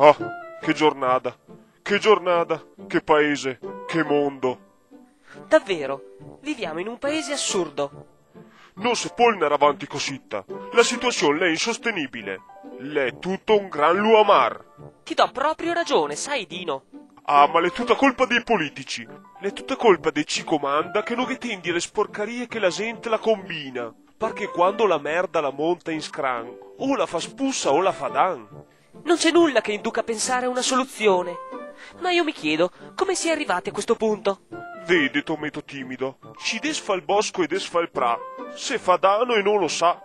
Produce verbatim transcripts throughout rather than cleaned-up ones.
Ah, che giornata, che giornata, che paese, che mondo. Davvero, viviamo in un paese assurdo. No se pol 'ndar avanti cosita. La situasion l'è insostenibile. L'è tuto un gran luamar. Ti do proprio ragione, sai, Dino. Ah, ma l'è tuta colpa dei politici. L'è tuta colpa de chi comanda che no ghe tien dì a le sporcarie che la zente la combina. Parché quando la merda la monta in scran, o la fa spusa o la fa dan. Non c'è nulla che induca a pensare a una soluzione. Ma io mi chiedo, come si è arrivati a questo punto? Vede, Tometo timido, chi desfa el bosco e desfa el pra, se fa dano e no lo sa.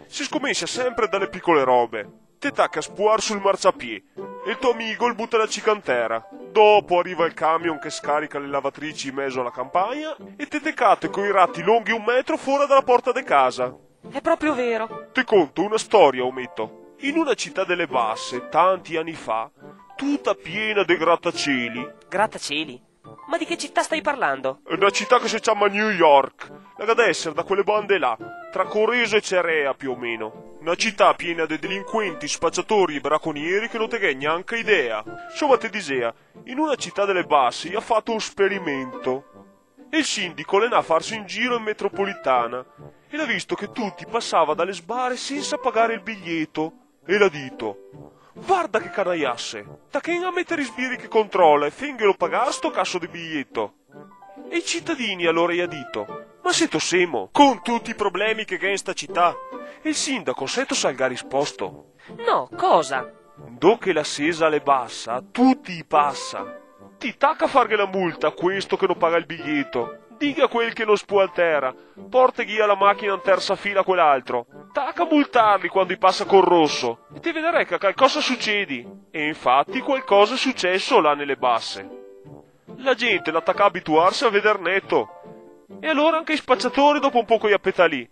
Se scomensia sempre da le picole robe. Te tache a spuar sul marciapiè, e el to amigo el buta la cica in tera. Dopo ariva el camion che scarica le lavatrici in mezo a la campagna, e te te cate coi rati longhi un metro fora da la porta de casa. È proprio vero. Te conto una storia, Ometo. In una cità de le Basse, tanti ani fa, tuta piena de grataceli. Grataceli? Ma di che città stai parlando? Na cità che se ciama New York. La ga da eser da quele bande là, tra Coreso e Cerea, più o meno. Na cità piena de delinquenti, spaciatori e braconieri che no te ghè gnanca idea. Insoma, te disea, in una cità de le Basse i à fato un sperimento. E el sindico l'è 'ndà a farse un giro in metropolitana e l'à visto che tuti pasava da le sbare sensa pagare el biglieto e l'à dito: "Varda che canaiase, tachèn a meter i sbiri che controla e fènghelo pagar sto caso de biglieto." E i citadini alora i à dito: "Ma seto semo, con tuti i problemi che gh'è in sta cità?" E el sindaco, seto sa el ga risposto? No, cosa? Ndo che la sesa l'è basa, tuti i pasa. Ti taca a farghe la multa a questo che no paga el biglieto. Dighe a quel che no spua a tera, porteghe via la machina in tersa fila a quel altro. Taca a multarli quando i pasa col roso. E te vedarè che calcosa sucedi. E infati qualcosa è suceso là nele Base. La gente l'à tacà a abituarse a veder neto. E alora anca i spaciatori dopo un poco i à petà lì,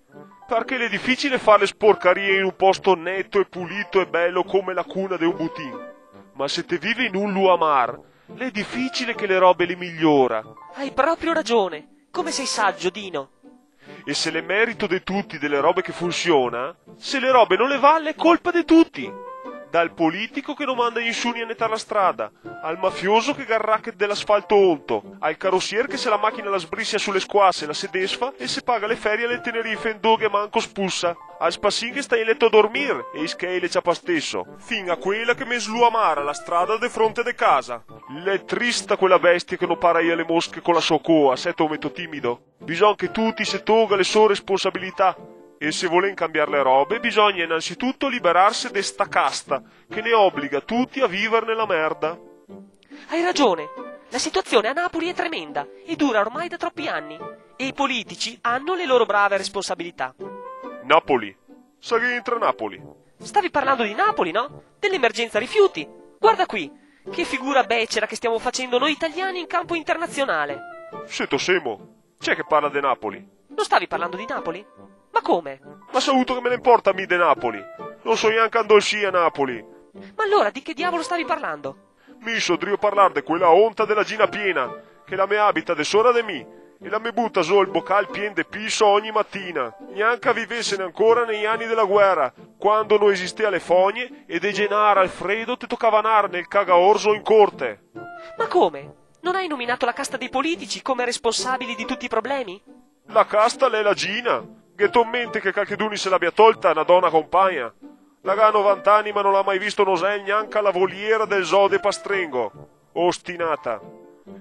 parché l'è dificile far le sporcarie in un posto neto e pulito e belo come la cuna de un butin. Ma se te vive in un luamar, l'è dificile che le robe le migliora. Hai proprio ragione. Come sei saggio, Dino. E se l'è merito de tuti de le robe che funsiona, se le robe no le va, l'è colpa de tuti. Dal politico che no manda nisuni a netar la strada, al mafioso che ga el racket de l'asfalto onto, al carosier che se la machina la sbrisia su le squase, la se desfa e se paga le ferie a le Tenerife ndove manco spusa, al spasin che sta in leto a dormir e i schei le ciapa steso, fin a quela che me sluamara la strada de fronte de casa. L'è trista quela bestia che no para via le mosche co la so coa, seto ometo timido. Bisogna che tuti se toga le so responsabilità. E se volem cambiar le robe, bisogna innanzituto liberarse de sta casta che ne obliga tuti a viver nela merda. Hai ragione, la situazione a Napoli è tremenda e dura ormai da troppi anni. E i politici hanno le loro brave responsabilità. Napoli. Sa che entra Napoli? Stavi parlando di Napoli, no? Dell'emergenza rifiuti. Guarda qui, che figura becera che stiamo facendo noi italiani in campo internazionale. Seto semo. Chi è che parla de Napoli? Non stavi parlando di Napoli? Ma come? Ma savuto che me ne importa a mi de Napoli? No so gnanca ndove sia Napoli. Ma allora di che diavolo stavi parlando? Mi so drio parlar de quela onta de la Gina Piena, che la me abita de sora de mi, e la me buta zo el bocal pien de piso ogni matina. Gnanca vivesene ancora nei ani de la guera, quando no esistea le fogne e de genar al fredo te tocava nar nel cagaorzo in corte. Ma come? Non hai nominato la casta dei politici come responsabili di tutti i problemi? La casta l'è la Gina. Gheto in mente che calcheduni se l'abia tolta na dona compagna? La ga novanta ani ma no l'à mai visto un osel gnanca la voliera del zoo de Pastrengo. Ostinata.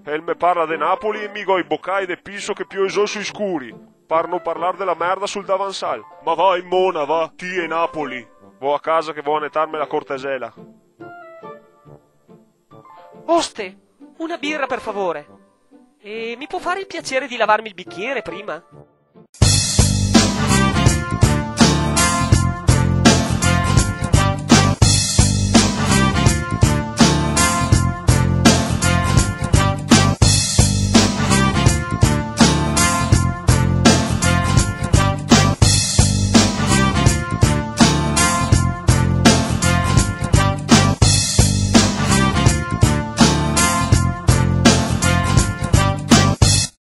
El me parla de Napoli e mi go i bocai de piso che pioi zo sui scuri, par no parlar de la merda sul davansal. Ma va in mona, va, ti e Napoli. Vo a casa che vo a netarme la cortesela. Oste, una birra per favore. E mi può fare il piacere di lavarmi il bicchiere prima?